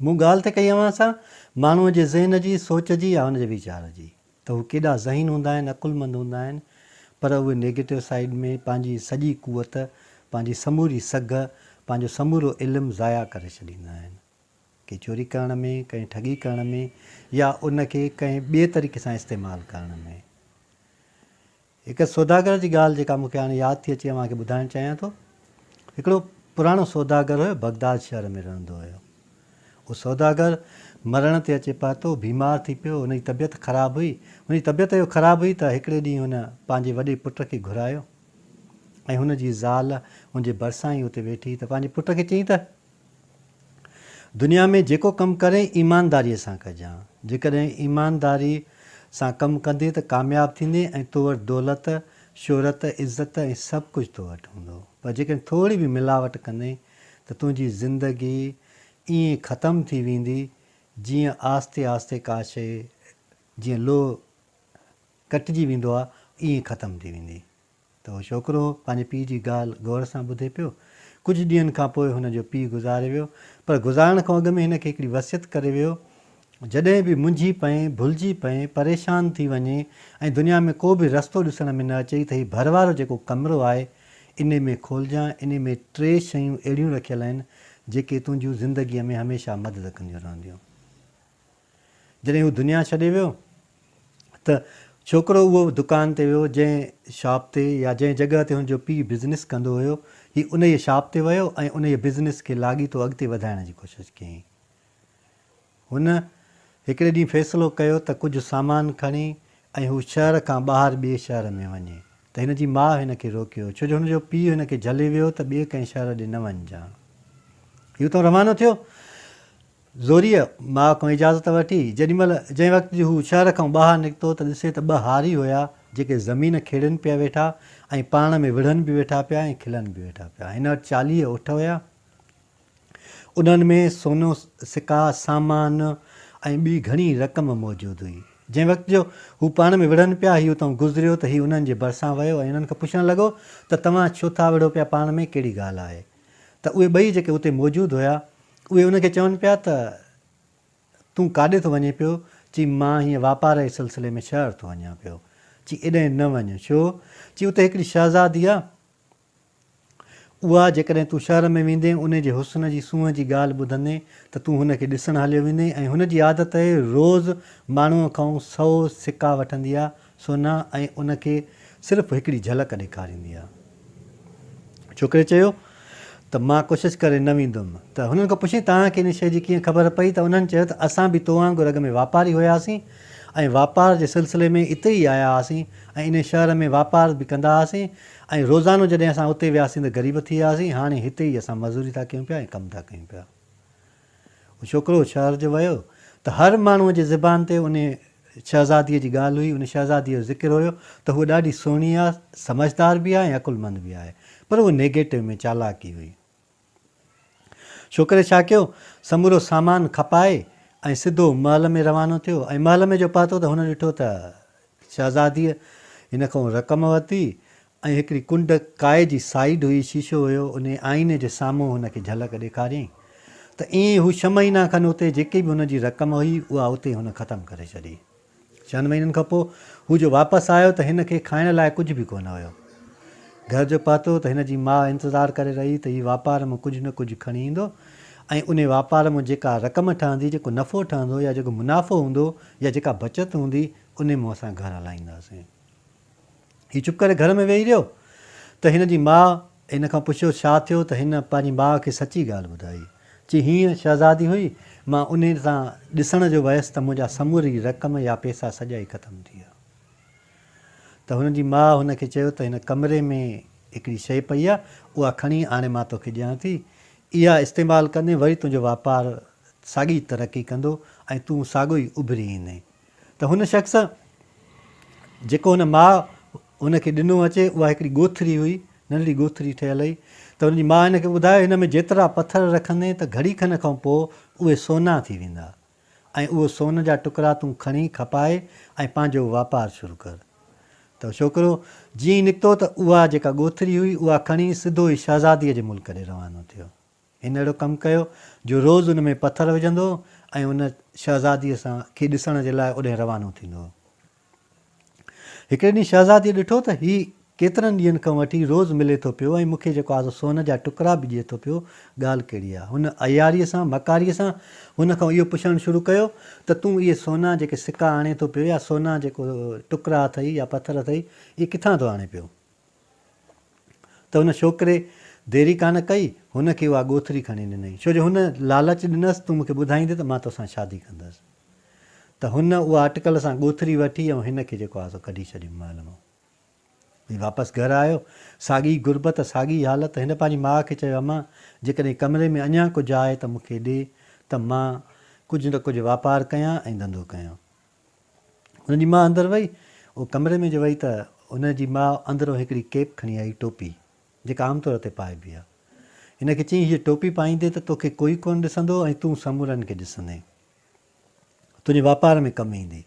مون ڳالهه ته ڪئي اوهان سان ماڻهوء جي ذهن جي، سوچ جي يا هن جي ويچار جي ته هو ڪيڏا ذهين هوندا آهن، عقلمند هوندا آهن پر اهي نيگيٽو سائيڊ ۾ پنهنجي سڄي قوت، پنهنجي سموري سگهه، پنهنجو سمورو علم ضايع ڪري ڇڏيندا آهن. ڪي چوري ڪرڻ ۾، ڪنهن ٺڳي ڪرڻ ۾ يا ان کي ڪنهن ٻئي طريقي سان استعمال ڪرڻ ۾. هڪ سوداگر جي ڳالهه جيڪا مون کي هاڻي ياد ٿي اچي اوهان کي ٻڌائڻ چاهيان ٿو. هڪڙو پراڻو سوداگر هيو بغداد شهر ۾ رهندو هيو. اهو سوداگر مرڻ تي اچي پهتو، بيمار ٿي پيو، هن جي طبيعت خراب هئي. هن جي طبيعت اهو خراب هئي ته هڪڙي ڏينهن هن پنهنجي وڏي پٽ کي گهرايو ۽ هن جي زال هن جي ڀرسان ئي اتي ويٺي ته پنهنجي پٽ کي چيائين ته دنيا ۾ جيڪو ڪم ڪرين ايمانداريء سان ڪجان. جيڪڏهن ايمانداريء سان ڪم ڪندين ته ڪامياب ٿيندين ۽ تو وٽ دولت، شهرت، عزت ۽ سڀ ڪجهه تو وٽ هوندو. پر جيڪڏهن ٿوري به ملاوٽ ڪندين ته تنهنجي زندگي ائين ختم ٿي ويندي جيئن آهستي آهستي ڪا شيء جيئن لوهه ڪٽجي ويندو آهي ائين ختم ٿي ويندي. ته اهو ڇوڪرو پنهنجي پيء جي ڳالهه غور سان ٻڌي پيو. ڪجهه ڏينهن کان پوء هن جو پيء گذاري ويو، پر گذارڻ کان اڳ ۾ هن کي هڪڙي وصيت ڪري ويو، جڏهن به منجهي پئين، ڀلجي پئين، پريشان ٿي وڃين ۽ دنيا ۾ ڪو به رستو ڏسڻ ۾ نه اچئي ته هي ڀر وارو جيڪو ڪمرو آهي، انهي ۾ کولجان، انهي ۾ ٽي شيون اهڙيون رکيل آهن، جيڪي تنهنجون زندگيء ۾ هميشه مدد ڪنديون رهنديون. جڏهن هو دنيا ڇڏي ويو ته ڇوڪرو اهو دڪان تي ويو جنهن شاپ تي يا جنهن جڳهه تي هن جو پيء بزنس ڪندو هيو هي انهيء شاپ تي ويو ۽ انهيء بزنس کي لاڳيتو اڳتي وڌائڻ جي ڪوشش ڪيائين. هن هڪڙي ڏينهن فيصلو ڪيو ته ڪجهه سامان کڻي ۽ هو شهر کان ٻاهر ٻئي شهر ۾ وڃي ته هن جي ماء هن کي روڪيو ڇو جو هن جو پيء هن کي جهلي ويو ته ٻئي ڪنهن شهر ڏي نه وڃجان. هي اتان روانو ٿيو. زوريء ماء کان اجازت وٺي، جيڏي مهل جنهن وقت جو هو شهر کان ٻاهر نڪتو ته ڏسي ته ٻه هاري هيا، جيڪي زمين کيڙين پيا ويٺا ۽ پاڻ ۾ وڙهن به ويٺا پيا ۽ کلن به ويٺا پيا. هن وٽ 40 اٺ هيا. انهن ۾ سونو، سڪا، سامان ۽ ٻي گهڻي رقم موجود هئي. جنهن وقت جو هو پاڻ ۾ وڙهن پيا، هي اتان گذريو ته هي انهن جي ڀرسان ويو ۽ انهن کان پڇڻ لڳو ته توهان ڇو ٿا وڙهو پيا پاڻ ۾ ڪهڙي ڳالهه آهي؟ ته اهي ٻئي جيڪي اتي موجود هيا، اهي ان کي چون پيا ته تون ڪاڏي ٿو وڃين پيو؟ چي مان هيئن واپار جي سلسلي ۾ شهر ٿو وڃان پيو. چي ايڏانهن نه وڃ. ڇو؟ چي اتي هڪڙي شهزادي آ، اها جيڪڏهن تون شهر ۾ ويندين، ان جي حسن جي سونهن جي ڳالهه ٻڌندين ته تون هن کي ڏسڻ هليو ويندين ۽ هن جي عادت اهي روز ماڻهوء کان سئو سڪا وٺندي آ، سونا، ۽ ان کي صرف هڪڙي جهلڪ ڏيکاريندي آ. ڇوڪري چيو ته مان ڪوشش ڪري نه ويندم ته هنن کان پڇيائين توهان کي ان شيء جي ڪيئن خبر پئي ته انهن چيو ته اسان به تو وانگر اڳ ۾ واپاري هياسين ۽ واپار جي سلسلي ۾ اتي ئي آيا هئاسين ۽ انهي شهر ۾ واپار به ڪندا هئاسين ۽ روزانو جڏهن اسان اتي وياسين ته غريب ٿي وياسين هاڻي هتي ئي اسان مزوري ٿا ڪيون پيا ۽ ڪم ٿا ڪيون پيا. هو ڇوڪرو شهر جو ويو ته هر ماڻهوء جي زبان تي انهيء شهزاديء جي ڳالهه هئي، ان شهزاديء جو ذڪر هيو ته هوء ڏاڍي سهڻي آ، سمجهدار به آ ۽ عقلمند به آهي، پر هوء نيگيٽو ۾ چالاڪي هئي. ڇوڪري ڇا ڪيو، سمورو سامان کپائي ۽ سڌو محل ۾ روانو ٿيو ۽ محل ۾ جو پهتو ته هن ڏٺو ته شهزاديء هن کان رقم ورتي ۽ هڪڙي ڪنڊ ڪائي جي سائيڊ هئي، شيشو هيو، انهي آئيني جي سامهون هن کي جهلڪ ڏيکاريائين ته ائين ئي هو ڇهه مهينا کن اتي جيڪي به هن جي رقم هئي اها اتي هن ختم ڪري ڇڏي. ڇهن مهينن کان پوء هو جو واپس آيو ته هن کي کائڻ لاء ڪجهه به ڪونه هيو. گهر جو پهتو ته هن جي ماء انتظار ڪري رهي ته هي واپار مان ڪجهه نه ڪجهه کڻي ايندو ۽ انهي واپار مان جيڪا رقم ٺهندي، جيڪو نفعو ٺهندو يا جيڪو منافعو هوندو يا جيڪا بچت هوندي انهي مان اسان گهر هلائينداسين. هي چپ ڪري گهر ۾ ويهي رهيو ته هن جي ماء هن کان پڇيو ڇا ٿيو ته هن پنهنجي ماء کي سچي ڳالهه ٻڌائي. چي هينئن شهزادي هئي، مان انهي سان ڏسڻ جو ويس ته منهنجا سموري رقم يا پيسا سڄا ئي ختم ٿي ويا. ته هن جي ماء هن کي چيو ته هن ڪمري ۾ هڪڙي شيء پئي آ، اها کڻي آڻي مان توکي ڏيان ٿي، اها استعمال ڪندين وري تنهنجو واپار ساڳي ترقي ڪندو ۽ تون ساڳو ئي اڀري ايندين. ته هن شخص جيڪو هن ماء هن کي ڏنو اچي اها هڪڙي ڳوٿري هئي، ننڍڙي ڳوٿري ٺهيل هئي ته هن جي ماء هن کي ٻڌايو هن ۾ جيترا پٿر رکندين ته گهڙي کن کان پوء اهي سونا ٿي ويندا ۽ اهو سون جا ٽڪرا تون کڻي کپائي ۽ پنهنجو واپار شروع ڪر. ته ڇوڪرو جيئن ئي نڪتو ته اها جيڪا ڳوٿري هئي اها کڻي سڌو ئي شهزاديء جي ملڪ ڏي روانو ٿيو. هن اهڙو ڪم ڪيو جو روز ان ۾ پٿر وجهندو هو ۽ ان شهزاديء سان کي ڏسڻ جي لاء اوڏانهن روانو ٿيندو هو. هڪڙي ڏينهن شهزاديء ڏٺو ته هي ڪيترن ڏينهن کان وٺي روز ملي ٿو پيو ۽ مون کي جيڪو آهي سو سون جا ٽڪرا به ڏئي ٿو پيو، ڳالهه ڪهڙي آهي؟ هن عياريء سان، مڪاريء سان هن کان اهو پڇڻ شروع ڪيو ته تون اهي سونا جيڪي سڪا آڻين ٿو پيو يا سونا جيڪو ٽڪرا اٿئي يا پٿر اٿئي، اهي ڪٿان ٿو آڻين پيو؟ ته هن ڇوڪري ديري ڪانه ڪئي، هن کي اها ڳوٿري کڻي ڏنائين، ڇو جو هن لالچ ڏنس، تون مون کي ٻڌائيندين ته مان توسان شادي ڪندس. ته هن اها اٽڪل سان ڳوٿري وٺي ۽ هن کي جيڪو آهي سو ڪڍي ڇڏيو محل مان. هي واپس گهر آيو، ساڳي غربت، ساڳي حالت، هن پنهنجي ماء کي چيو، امان، جيڪڏهن ڪمري ۾ اڃا ڪجهه آهي ته مون کي ڏي ته مان ڪجهه نه ڪجهه واپار ڪيان ۽ ڌنڌو ڪيان. هن جي ماء اندر وئي. هوء ڪمري ۾ جو وئي ته هن جي ماء اندرون هڪڙي ڪيپ کڻي آئي، ٽوپي، جيڪا عام طور تي پائبي آهي. هن کي چيائين، هيء ٽوپي پائيندين ته توکي ڪوئي ڪونه ڏسندو ۽ تون سمورن کي ڏسندين. تنهنجي واپار ۾ ڪم ايندي.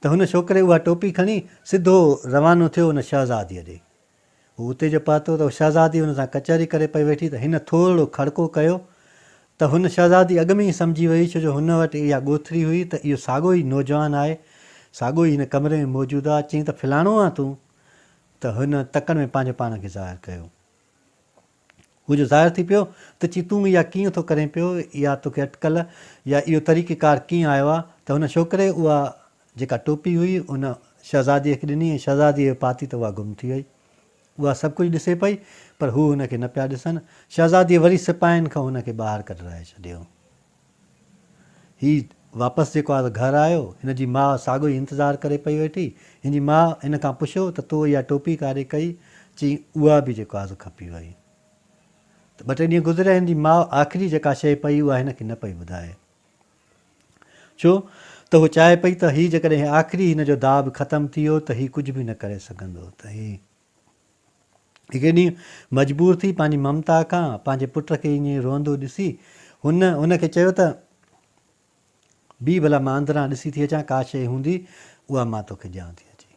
ته هن ڇوڪري اها ٽوپي کڻي سڌو روانو ٿيو ان شهزاديء ڏي. هو اتي جو پهتو ته شهزادي هن سان ڪچهري ڪري پئي ويٺي ته هن ٿورڙو کڙڪو ڪيو ته هن شهزادي اڳ ۾ ئي سمجهي وئي ڇو جو هن وٽ اها ڳوٿري هئي ته اهو ساڳو ئي نوجوان آهي ساڳو ئي هن ڪمري ۾ موجود آهي چيائين ته فلاڻو آن تون ته هن تڪڙ ۾ پنهنجو پاڻ کي ظاهر ڪيو. هو جو ظاهر ٿي پيو ته چي تون اها ڪيئن ٿو ڪرين پيو، اها توکي اٽڪل يا اهو طريقي ڪار ڪيئن آيو آ ته هن ڇوڪري اها جيڪا ٽوپي هئي ان شهزاديء کي ڏني ۽ شهزاديء اها پاتي ته اها گم ٿي وئي. اها سڀ ڪجهه ڏسي پئي پر هو هن کي نه پيا ڏسن. شهزاديء وري سپاهين کان هن کي ٻاهر ڪڍرائي ڇڏيو. هي واپس جيڪو آ گهر آيو، هن جي ماء ساڳيو ئي انتظار ڪري پئي ويٺي. هن جي ماء هن کان پڇيو ته تو اها ٽوپي ڪاڏي ڪئي؟ چيائين اها به جيڪو آ سو کپي وئي. ته ٻه ٽي ڏينهن گذريا هن جي ماء آخري جيڪا شيء پئي اها هن کي نه پئي ٻڌائي. ڇو ته هوء چاهي پئي ته هي جيڪڏهن آخري هن جو داء به ختم ٿي ويو ته هي ڪجهه به نه ڪري سگهندو ته هي هڪ ڏينهن مجبور ٿي پنهنجي ممتا کان پنهنجي پٽ کي ائين روئندو ڏسي هن هن کي چيو ته بيهه ڀلا مان اندران ڏسي ٿي اچان ڪا شيء هوندي اها مان توکي ڏيان ٿي اچي.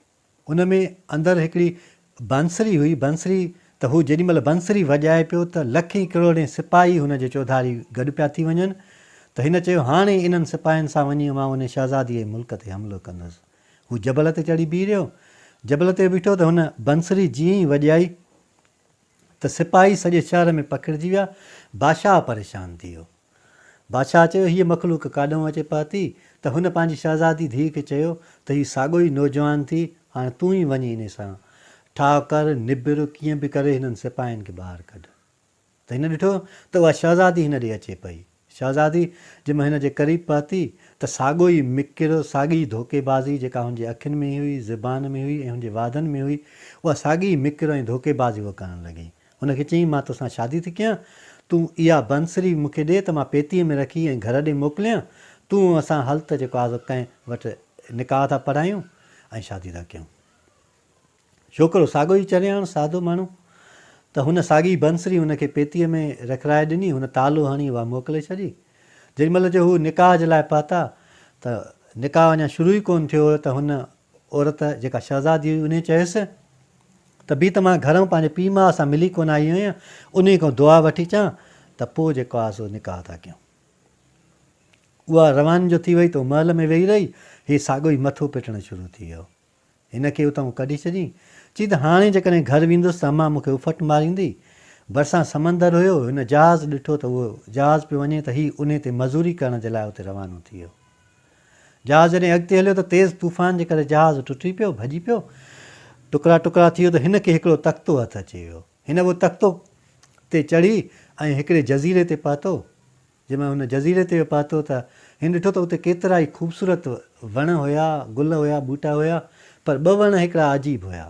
ان ۾ اندر هڪڙي بنسري هئي، بنسري ته هو جيڏي مهل بنسري وڄائي پيو ته لکين ڪروڙين سپاهي هن جي چوڌاري گڏ پيا ٿي وڃن ته هن چيو هاڻي انهن سپاهين سان وڃي مان ان شهزادي جي ملڪ تي حملو ڪندس. هو جبل تي چڙهي بيهي رهيو. جبل تي بيٺو ته هن بنسري جيئن ئي وڄائي ته سپاهي سڄي شهر ۾ پکڙجي ويا. بادشاهه پريشان ٿي ويو. بادشاهه چيو، هيء مخلوق ڪاڏهون اچي پهتي؟ ته هن پنهنجي شهزادي ڌيء کي چيو ته هي ساڳيو ئي نوجوان ٿي، هاڻ تون ئي وڃي انهي سان ٺاهه ڪر، نبر، ڪيئن به ڪري هنن سپاهين کي ٻاهر ڪڍ. ته هن ڏٺو ته اها شهزادي هن ڏي اچي پئي. شهزادي جنهن مهل هن جي قريب پهتي ته ساڳو ئي مڪر، ساڳي ئي ڌوڪيبازي جيڪا هن جي اکين ۾ هئي، زبان ۾ هئي ۽ هن جي وعدن ۾ هئي، اها ساڳي ئي مڪر ۽ ڌوڪيبازي هوء ڪرڻ لڳي. هن کي چيائين، مان توسان شادي ٿي ڪيان، تون اها بنسري مون کي ڏي ته مان پيتيء ۾ رکي ۽ گهر ڏي موڪليان، تون اسان هل ته جيڪو آهي سو ڪنهن وٽ نڪاح ٿا پڙهايون ۽ شادي ٿا ڪيون. ڇوڪرو ساڳيو ئي چرياڻ، سادو ماڻهو، ته هن ساڳي بنسري هن کي پيتيء ۾ رکرائي ڏني، هن تالو هڻي اها موڪلي ڇڏي. جيڏي مهل جو هو نڪاح جي لاء پهتا ته نڪاح اڃا شروع ئي ڪونه ٿيو هيو ته هن عورت جيڪا شهزادي هئي انهيء چيس ته بي ته مان گهرئون پنهنجي پيء ماء سان ملي ڪونه آئي آهيان، انهيء کان دعا وٺي اچان ته پوء جيڪو آهي سو نڪاح ٿا ڪيون. اها رواني جو ٿي وئي ته هو محل ۾ ويهي رهي، هي ساڳيو ئي مٿو پٽڻ شروع ٿي ويو. هن کي اتان ڪڍي ڇڏين. چي ته هاڻي جيڪڏهن گهر ويندس ته امان مون کي اڦٽ ماريندي. ڀرسان سمندر هيو. هن جهاز ڏٺو ته اهو جهاز پيو وڃي ته هي انهي تي مزوري ڪرڻ جي لاء اتي روانو ٿي ويو. جهاز جڏهن اڳتي هليو ته تيز طوفان جي ڪري جهاز ٽٽي پيو، ڀڄي پيو. ٽڪرا ٽڪرا ٿي ويو ته هن کي هڪڙو تختو هٿ اچي ويو. هن اهو تختو تي چڙهي ۽ هڪڙي جزيري تي پهتو. جنهن مهل هن جزيري تي پهتو ته هن ڏٺو ته اتي ڪيترائي خوبصورت وڻ هيا، گل هيا، ٻوٽا هيا، پر ٻه وڻ هڪڙا عجيب هيا،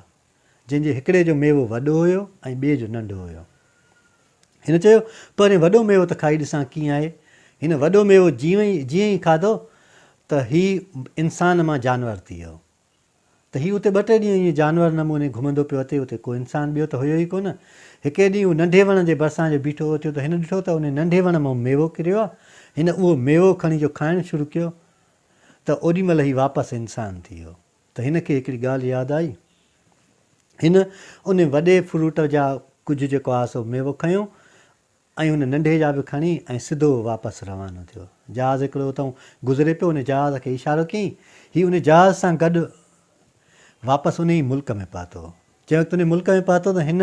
جن جي هڪڙي جو ميوو وڏو هيو ۽ ٻئي جو ننڍو هيو. هن چيو، پهرين وڏو ميوو ته کائي ڏسان ڪيئن آهي. هن وڏو ميوو جيئن ئي کاڌو ته هي انسان مان جانور ٿي ويو. ته هي اتي ٻه ٽي ڏينهن ائين جانور نموني گهمندو پيو اچي، اتي ڪو انسان ٻيو ته هيو ئي ڪونه. هڪڙي ڏينهن هو ننڍي وڻ جي ڀرسان جو بيٺو اٿيو ته هن ڏٺو ته انهي ننڍي وڻ مان ميوو ڪريو آ. هن اهو ميوو کڻي جو کائڻ شروع ڪيو ته اوڏي مهل هي واپس انسان ٿي ويو. ته هن کي هڪڙي ڳالهه ياد آئي. هن انهي وڏي فروٽ جا ڪجهه جيڪو آ سو ميوو کنيو. ۽ هن ننڍي جا به کڻي ۽ سڌو واپس روانو ٿيو. جهاز هڪڙو اتئون گذري پيو، ان جهاز کي اشارو ڪيائين. هي ان جهاز سان گڏ واپس انهي ملڪ ۾ پهتو. جنهن وقت انهي ملڪ ۾ پهتو ته هن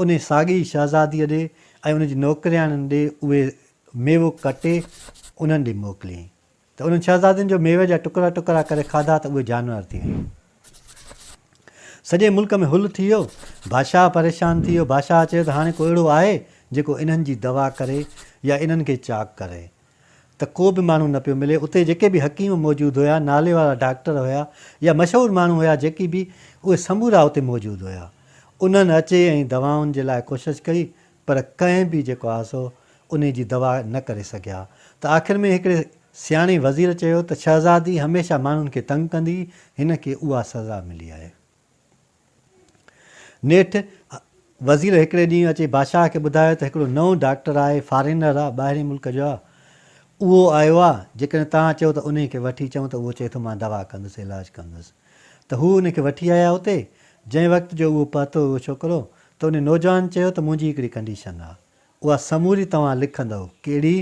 انهي ساڳئي شهزاديء ڏي ۽ ان جي نوڪرياڻين ڏي اهي ميوو ڪٽي انهن ڏي موڪليائين. ته انهن شهزادين جو ميوي جا ٽڪرا ٽڪرا ڪري کاڌا ته اهي جانور ٿي ويون. سڄي ملڪ ۾ هل ٿي ويو. بادشاهه پريشان ٿي ويو. بادشاهه چيو ته هاڻي ڪو اهڙو آهي جيڪو انهن جي دوا ڪري يا انهن کي چاڪ ڪري. ته ڪو به ماڻهو نه پيو ملي. اتي جيڪي به حڪيم موجود هيا، نالي وارا ڊاڪٽر هيا يا مشهور ماڻهو هيا جيڪي به اهي سمورا اتي موجود هيا. انهن اچي ۽ دوائن جي لاء ڪوشش ڪئي پر ڪنهن به جيڪو آهي سو انهي جي دوا نه ڪري سگهيا ته آخر ۾ هڪڙي سياڻي وزير چيو ته شهزادي هميشه ماڻهن کي تنگ ڪندي هن کي اها سزا ملي آهي. نيٺ وزير هڪڙي ڏينهن اچي بادشاهه کي ٻڌايو ته هڪڙو نئون ڊاڪٽر آهي فارينر آهي ٻاهرين ملڪ جو آهي اهو آيو آهي جيڪڏهن توهان چئو ته انهي کي وٺي اچون ته اهو چئي ٿو مان دوا ڪندس علاج ڪندس ته هو ان کي وٺي آيا اتي جنهن وقت جو اهو پهتو اهو ڇوڪرو ته ان نوجوان چيو ته منهنجي هڪڙي ڪنڊيشن آ، اها سموري توهان لکندؤ. ڪهڙي؟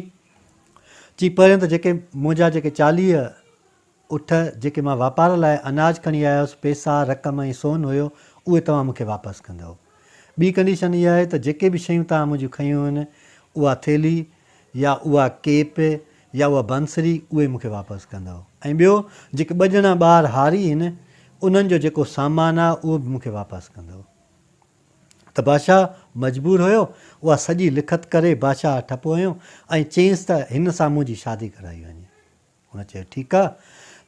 چي پهريون ته جيڪي منهنجا جيڪي 40 اٺ جيڪي مان واپار لاء اناج کڻي آيو هوس، پئسا، رقم ۽ سون هيو، اهي توهان مون کي واپس ڪندؤ. ٻي ڪنڊيشن اها آهي ته جيڪي به شيون توهان منهنجون کنيون آهن، اها ٿيلهي يا اها ڪيپ يا اها بنسري، اهي مون کي واپس ڪندؤ. ۽ ٻيو جيڪي ٻه ڄڻا ٻار هاري آهن، انهن جو جيڪو سامان آ، اهو به مون کي واپس ڪندؤ. ته بادشاهه مجبور هيو، اها سڄي لکت ڪري بادشاهه ٺپو هنيو ۽ چيائينس ته هن سان منهنجي شادي ڪرائي وڃي. هن چيو ٺيڪ آ.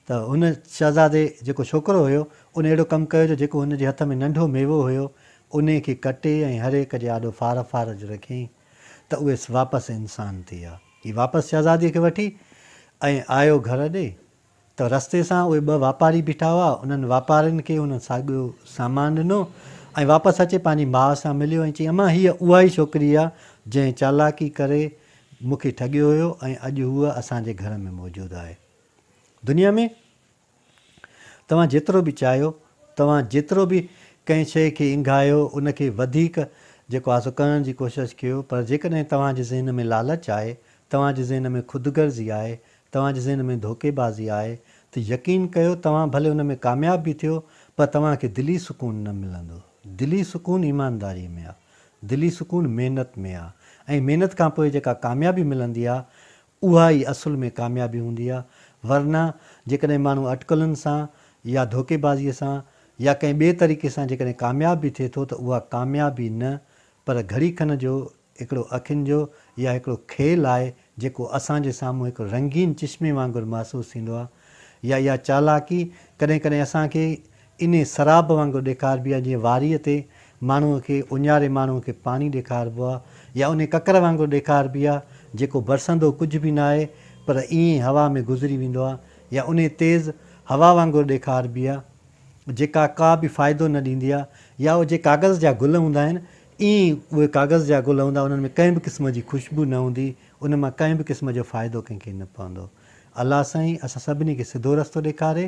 ته هن شهزادي جيڪو ڇوڪرو هيو، ان اهڙو ڪم ڪيو جو جيڪو هن جي هٿ ۾ ننڍو ميوو هيو، انهي کي ڪٽي ۽ هر هڪ جي آڏو ڦار ڦار جو رکيائين ته اهي واپس انسان ٿي ويا. هي واپس شهزادي کي وٺي ۽ آيو گهر ڏي. ته رستي سان اهي ٻه واپاري بيٺا هئا، انهن واپارين کي هن ساڳيو سامان ڏنو ۽ واپس اچي پنهنجي ماء سان مليو ۽ چيائين امان هيء اها ئي ڇوڪري آ، جنهن چالاڪي ڪري مون کي ٺڳيو هيو ۽ اڄ هوء اسان جي گهر ۾ موجود آهي. دنيا ۾ توهان جيترو به چاهيو، توهان جيترو به ڪنهن شيء کي اينگهايو، ان کي وڌيڪ جيڪو آ سو ڪرڻ جي ڪوشش ڪيو، پر جيڪڏهن توهان جي ذهن ۾ لالچ آهي، توهان جي ذهن ۾ خودغرضي آهي، توهان جي ذهن ۾ ڌوڪيبازي آهي ته يقين ڪيو توهان ڀلي ان ۾ ڪامياب به ٿيو پر توهان کي دلي سڪون نه ملندو. دلي سڪون ايمانداري ۾ آ. دلي سڪون محنت ۾ آ ۽ محنت کان پوء جيڪا ڪاميابي ملندي آ اها ئي اصل ۾ ڪاميابي هوندي آ ورنه جيڪڏهن ماڻهو اٽڪلن سان يا ڌوڪيبازي سان يا ڪنهن ٻئي طريقي سان جيڪڏهن ڪامياب به ٿئي ٿو ته اها ڪاميابي نه پر گهڙي کن جو هڪڙو اکين جو يا هڪڙو کيل آهي جيڪو اسان جي سامهون هڪ رنگين چشمي وانگر محسوس ٿيندو آهي يا اها چالاڪي ڪڏهن ڪڏهن اسان کي انهي سراب وانگر ڏيکاربي آهي جيئن واريء تي ماڻهوء کي اڃاري ماڻهوء کي پاڻي ڏيکاربو آهي يا انهي ڪڪر وانگر ڏيکاربي آهي جيڪو برسندو ڪجهه به ناهي پر ائين هوا ۾ گذري ويندو آهي يا انهي تيز هوا وانگر ڏيکاربي آهي جيڪا ڪا به فائدو نه ڏيندي آهي يا اهي جي ڪاغذ جا گل هوندا آهن ائين ئي اهي ڪاغذ جا گل هوندا انهن ۾ ڪنهن به قسم جي خوشبو نه هوندي ان مان ڪنهن به قسم جو فائدو ڪنهن کي نه پوندو الله سائين اسان سڀني کي سڌو رستو ڏيکاري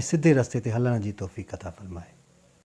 ۽ سڌي رستي تي هلڻ جي توفيق عطا فرمائي.